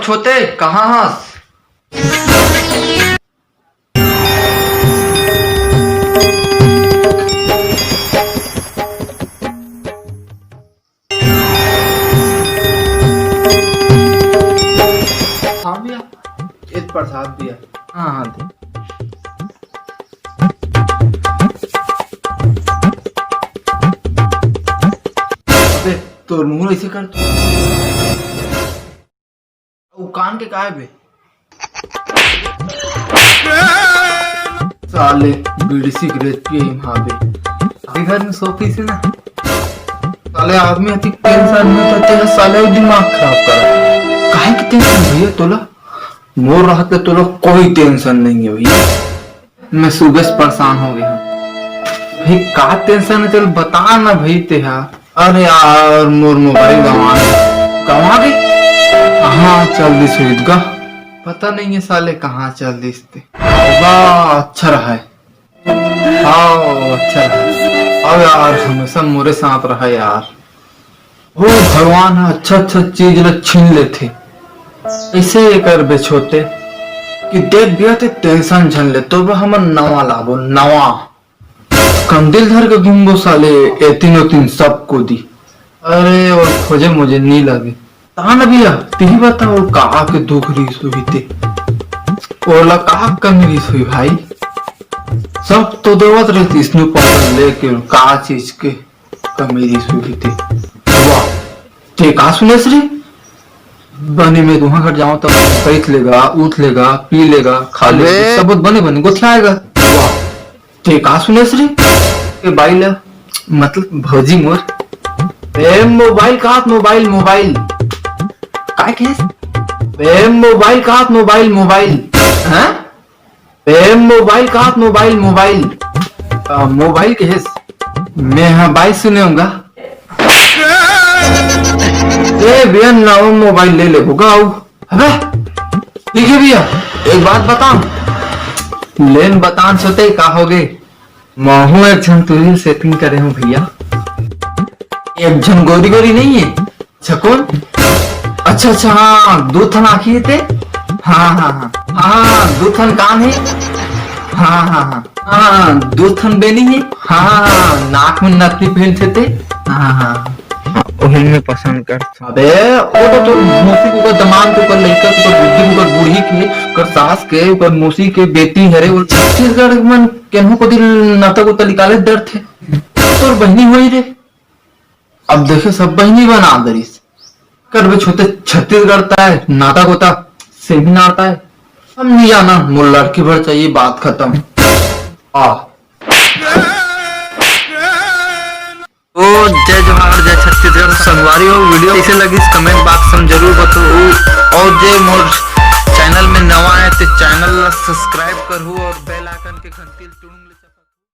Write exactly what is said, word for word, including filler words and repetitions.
छोटे, कहाँ हस? हाँ भैया, एक प्रसाद दिया। हाँ, हाँ, दे। अबे, तोर मुंह ऐसे कर। वो कान के काय बे? साले बीड़ी सिगरेट पिए ही महाबे। अभी घर में सोफी से ना। साले आदमी अति टेंशन में तो तेरा साले वो दिमाग खराब कर। काहे की टेंशन भैया तोला? मोर रहत ले तोला कोई टेंशन नहीं है भैया। मैं सुबह से परेशान हो गया हूँ। भाई का टेंशन है, चल बता ना भाई तेहा। अरे यार, मोर मोबाइल गंवा गे। गंवा गे? कहाँ चल दिस होही गा? पता नहीं है साले कहाँ चल दिस ते। बा, अच्छा रहा है। हाँ, अच्छा रहा है। अब यार, हमेशा मोरे साथ रहा यार। ओ भगवान ह अच्छा अच्छा चीज ल छीन लेथे। ऐसे ये कर बे छोटे कि देख भैया ते टेंशन झन ले, तो हमन नवा लाबो, नवा। कंडील धर के घूमबो साले, एतिन ओतिन सब कोती। अरे, और खोजे मुझे नी लगे। ता न भैया, तिही बता, वो का के दुख रिहिस होही ते? ओला का कमी रिहिस होही भाई? सब तो देवत रहितिस नु पाउडर लेके, का चीज के कमी रिहिस होही ते? वाह, ते का सुनेस रे? बने में तुहा घर जाओ तब बैठ लेगा, उठ लेगा, पी लेगा, खा लेगा, अबे। सब बने बने गोठियाएगा। वाह, ते का सुनेस रे? ए बाई ला, मतलब भौजी मोर। ए मोबाइल कहात, मोबाइल, मोबाइल। काय कहेस? ए मोबाइल कहात, मोबाइल, मोबाइल। हैं? ए मोबाइल कहात, मोबाइल, मोबाइल। आ, मोबाइल कहेस? मैं हाँ बाई सुने होगा। ए भैया, नवा मोबाइल ले लेबो गा। अबे, ठीक है भैया, एक बात बताओ। लेन बतान छोटे, का होगे? महू एक झन तुही setting करे हूँ भैया। एक झन गोरी गोरी नहीं है? अच्छा, कौन? अच्छा, अच्छा, हाँ, दू ठन आँखी हे ते। हाँ, हाँ, हाँ। हाँ, दू ठन कान हे। हाँ, हाँ, हाँ। हाँ, दू ठन बेनी हे। हाँ, हाँ, हाँ, नाक में नथनी पहिनथे ते। हाँ, हाँ, हाँ। हाँ, ओही में पसंद कर। अबे, ओ तो तोर मौसी के, ओकर दमांद के, ओकर लइका के, ओकर बुड्ढी के, ओकर बूढ़ी के, ओकर सास के, ओकर मौसी के बेटी हरे, वो छत्तीसगढ़ मन केनहू कोती नाता गोता निकाले डरथे। तोर बहिनी होही रे। अब देखे सब बहिनी बना दरिस। कर बे छोटे, छत्तीसगढ़ ताय, नाता गोता, seminar ताय। हम नहीं जाना, मोर लड़की भर चाहिए, बात खत्म। आ। ओ, जय जोहार, जय छत्तीसगढ़। संगवारी हो, video कैसे लगिस, comment box में जरूर बताओ। और जे मोर channel में नवा है, तो channel ला subscribe करहू और bell icon के घंटी ला टुन